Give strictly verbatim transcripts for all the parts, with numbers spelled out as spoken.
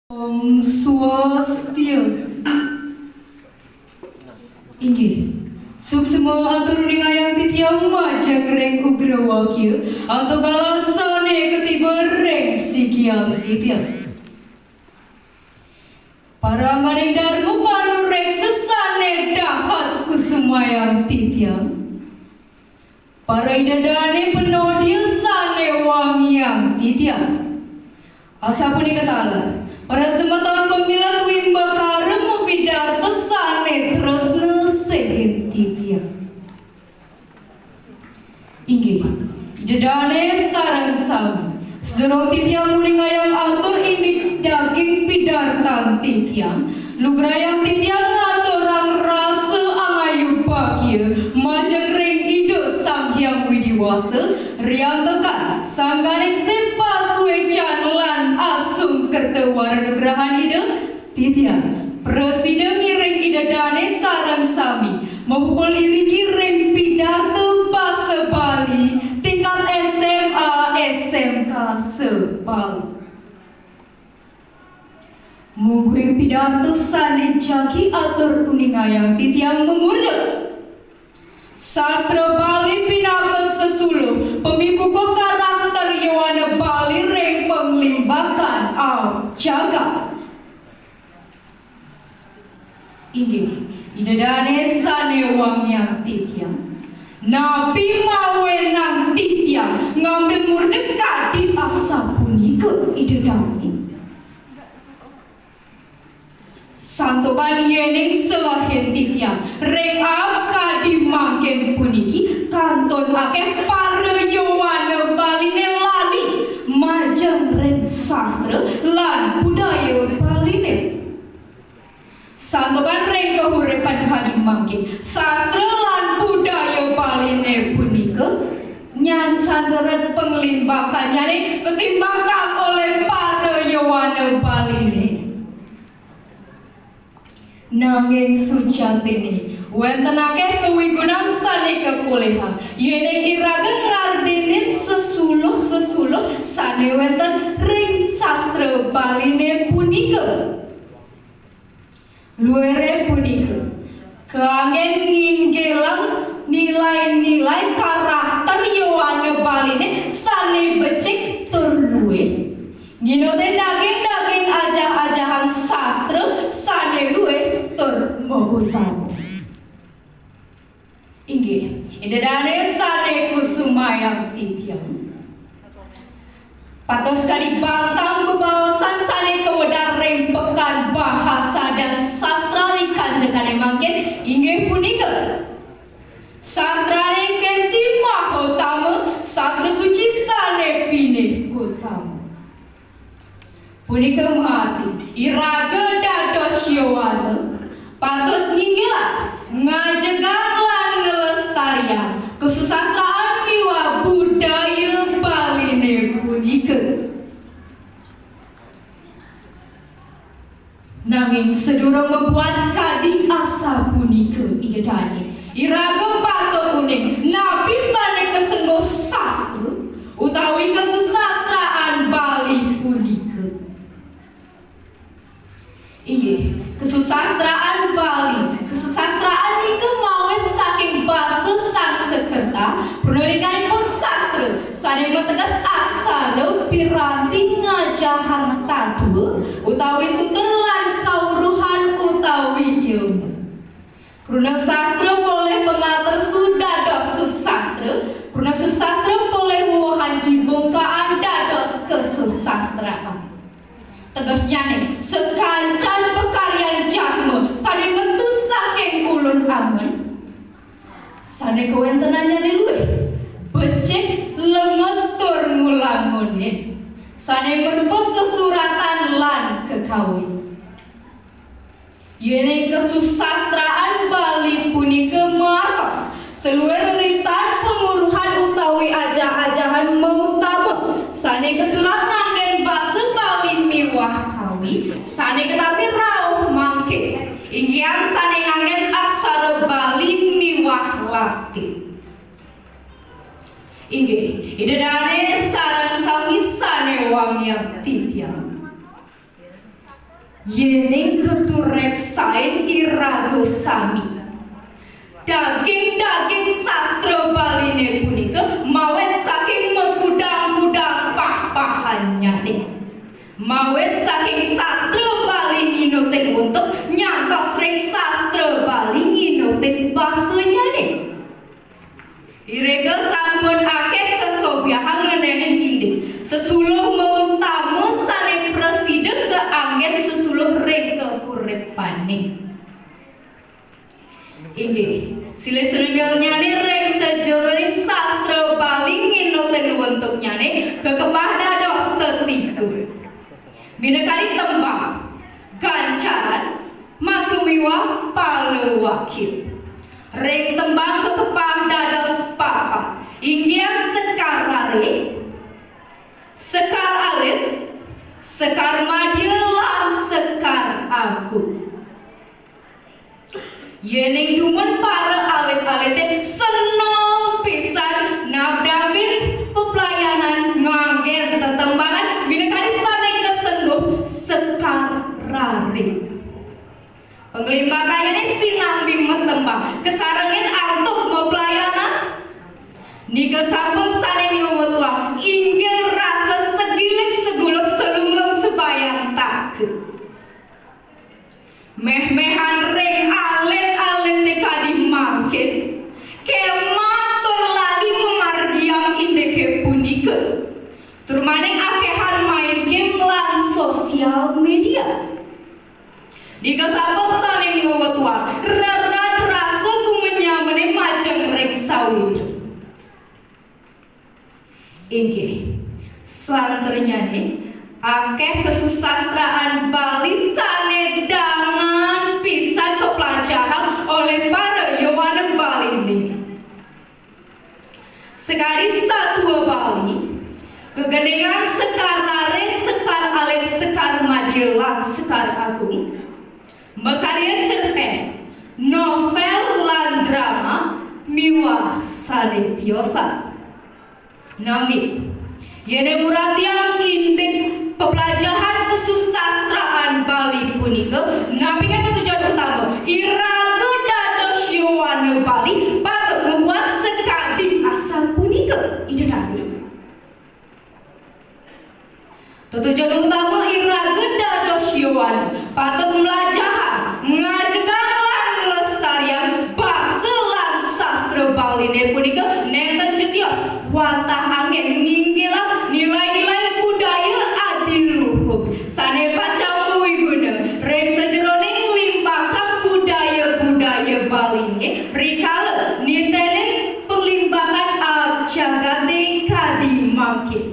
Om Swastiastu. Inggih, suksma atur uningayang titiang majeng ring ugrawakya, antuk kala sane katiba ring sikian titiang. Parangganing darma panureksa sane dahat kusumayang titiang. Para Ida dane panodya sane wangiang titiang. Asapunika taler, para semeton pamilet wimbakara mapidarta sane tresna sihin titiang. Inggih, Ida dane sareng sami, sadurung titiang nguningayang atur indik daging pidartan titiang, lugrayang titiang ngaturang rasa angayu bagia majeng ring Ida Sang Hyang Widi Wasa, riantukan sangkaning sih pasuecan lan asung kerta waranugrahan Ida, titiang prasida ngiring Ida dane sareng sami mapupul iriki ring pidarta basa Bali tingkat S M A S M K se-Bali. Mungguing pidarta sane jagi atur uningayang titiang mamurda. Sastra Bali pinaka sesuluh pamikukuh karakter yowana Bali ring panglimbakan aab jagat. Inggih, Ida dane sane wangiang titiang. Napi mawenang titiang ngambil murda kadi asapunika Ida dane? Santukan yening selehin titiang ring aab kadi mangkin puniki kantun akeh para yowana Baline lali majeng ring sastra lan budaya Baline. Santukan ring kahuripan kadi mangkin, sastra lan budaya Baline punika nyansan deret panglimbakannyane katimbakang olih para yowana Baline. Nanging sujatine, wenten akeh kawigunan sane kapolihang, yening iraga ngardenin sesuluh-sesuluh sane wenten ring sastra Baline punika. Luire punika kanggen nginggilang nilai-nilai karakter yowana Baline sane becik tur luih, nginutin daging-daging ajah-ajahan sastra sane luih tur mautama. Inggih, Ida dane sane kusumayang titiang. Pados kadi bantang bebaosan sane kawedar ring Pekan Bahasa dan Sastra ri kanjengane mangkin, inggih punika. Sastrane Kerthi Mahotama, sastra suci sane pinih utama. Punika maarti, iraga dados yowana patut nginggilang, ngajegang lan nglestariang kasusastraan miwah budaya Baline punika. Nanging sadurung mabuat kadi asapunika Ida dane, iraga patut uning napi sane kasengguh sastra utawi kasusastraan Bali punika. Inggih, kasusastraan Bali, kasusastraan nika mawit saking basa Sanskerta, pranalikanipun sastra, sane mateges aksara piranti ngajahang tatwa utawi tutur lan kaweruhan utawi ilmu. Kruna sastra polih pangater su dados susastra, kruna susastra polih wewehan dibungkaan dados kasusastraan. Tegesnyane, sakancan pakaryan jadma sane metu saking ulun angen, sane kawentenannyane luih, becik, lemet tur ngulangunin, sane marupa sesuratan lan kekawi. Yening kasusastraan Bali punika maartos saluir reritahan panguruhan utawi ajah-ajahan mautama sane kasurat nganggen basa Bali miwah kawi sane katampi rauh mangkin, inggihan sane nganggen aksara Bali miwah Latin. Inggih, Ida dane sareng sami sane wangiang titiang. Yéning tuturek sain iraga sami, daging-daging sastra Baliné punika mawit saking makudang-kudang pah-pahannyané. Mawit saking sastra Bali nginutin untuk nyantos ring sastra Bali nginutin basanyané. Irika sampun akéh kasobyahang ngenénin indik sesuluh mautama sané prasida kaanggén sesuluh ring kahuripané. Inggih, silih sinunggilnyané ring sajeroning sastra Bali nginutin wentuknyané kakepah dados tetiga. Minakadi tembang, gancaran, maka miwah palawakya. Ring tembang kakepah dados papat, inggih sekar rare, sekar alit, sekar madya, lan sekar agung. Yéning dumun para alit-alité seneng pisan nabdabin peplayanan nganggén tetembangan minakadi sané kasengguh sekar rare. Panglimbakanyané sinambi matembang kasarengin antuk maplayanan. Nika sampun sané ngwetuang inggil rasa segilik seguluk selunglung sabayantaka. Méh-méhan ring alit-alité kadi mangkin, kémah tur lali ngamargiang indiké punika. Tur malih akéhan main game lan sosial média. Nika sampun sané ngwetuang rerat rasa kumenyamané majeng ring sawitra. Inggih, salanturnyané akéh kasusastraan Bali sané dangan pisan kaplajahang olih para yowana Baliné. Sakadi satua Bali, gegendingan sekar rare, sekar alit, sekar madya, lan sekar agung, makarya cerpén, novél, lan drama miwah sané tiosan. Nanging, yén nguratiang indik peplajahan kasusastraan Bali punika, napi tetujon utama iraga dados yowana Bali patut mabuat sakadi asapunika, Ida dané. Tetujon utama iraga dados yowana patut mlajahang, ngajegang lan nglestariang basa lan sastra Baliné punika nénten jetios wantah anggén nginggilang nilai-nilai budaya adiluhur sané pacang mawiguna ring sajeroning nglimbakan budaya-budaya Baliné rikala nitenin panglimbakan alit jagaté kadi mangkin.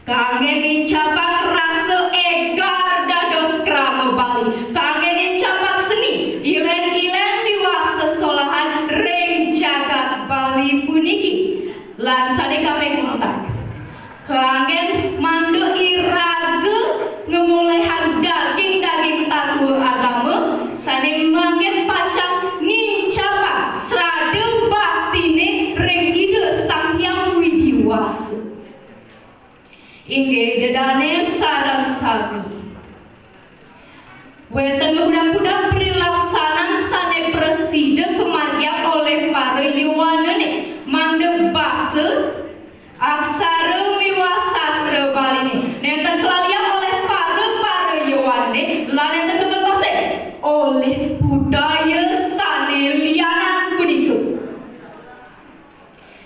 Kanggé nincapang rasa égar dados krama Bali, kanggé nincapang seni, ilén-ilén miwah sesolahan ring jagat Bali puniki. Lan sané kaping untat, kanggén mangda iraga ngamolihang daging-daging tatua agama sané mangkin pacang nincapang srada baktiné ring Ida Sang Hyang Widhi Wasa. Inggih Ida dané sareng sami. Wénten makudang-kudang prilaksanan sané prasida kamargiang olih para yowanané, mangda basa, aksara miwah sastra Baliné nénten kalaliang olih para, para yowanané, lan nénten kagentosin olih budaya sané lianan punika.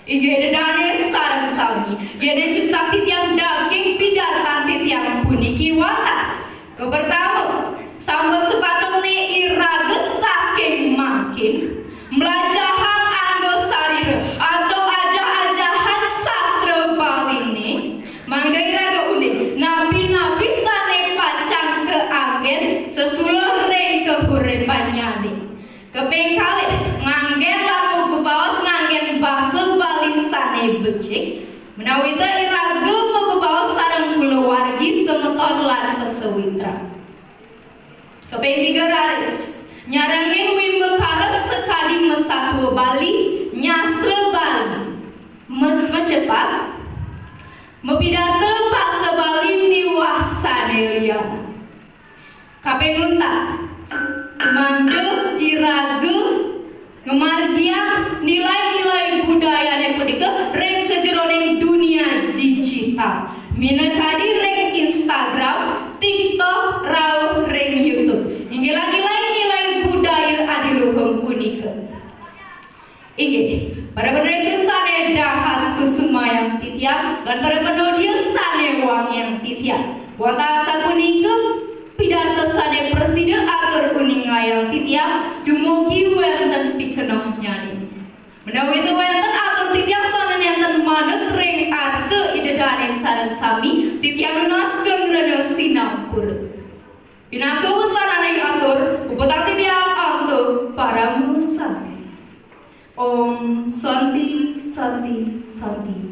Inggih Ida dané sareng sami, yén cektan titiang daging pidartan titiang puniki wantah. Kapertama, sampun sapatutné iraga saking mangkin mlajahang angga sarira antuk ajah-ajahan sastra Baliné, mangda iraga uning napi-napi sané pacang kaanggén sesuluh ring kahuripannyané. Kaping kalih, nganggén lan mabebaos nganggén basa Bali sané becik, ménawi ta iraga mabebaos sareng kulawargi semeton lan pasawitra. Kaping tiga raris, nyarengin wimbakara sakadi masatua Bali, nyastra Bali, me-, macepat, mapidarta basa Bali miwah sané Kaping untat, mangda iraga ngamargiang nilai-nilai budayane punika ring sajeroning dunia digital, minakadi ring Instagram, TikTok, rauh ring YouTube. Inggih nilai-nilai budaya adiluhung punika. Inggih, para pamirsa sane dahat kusumayang titiang, lan para panodia sane wangiang titiang. Wantah sapunika pidarta sane prasida atur uningayang titiang, dumugi wenten pikenohnyane. Menawi wenten atur titiang sane nenten manut ring arsa Ida Dane sareng sami, titiang nunas geng rena sinampura. Pinaka wusananing atur, puputang titiang antuk parama santi. Om Santi, Santi, Santi.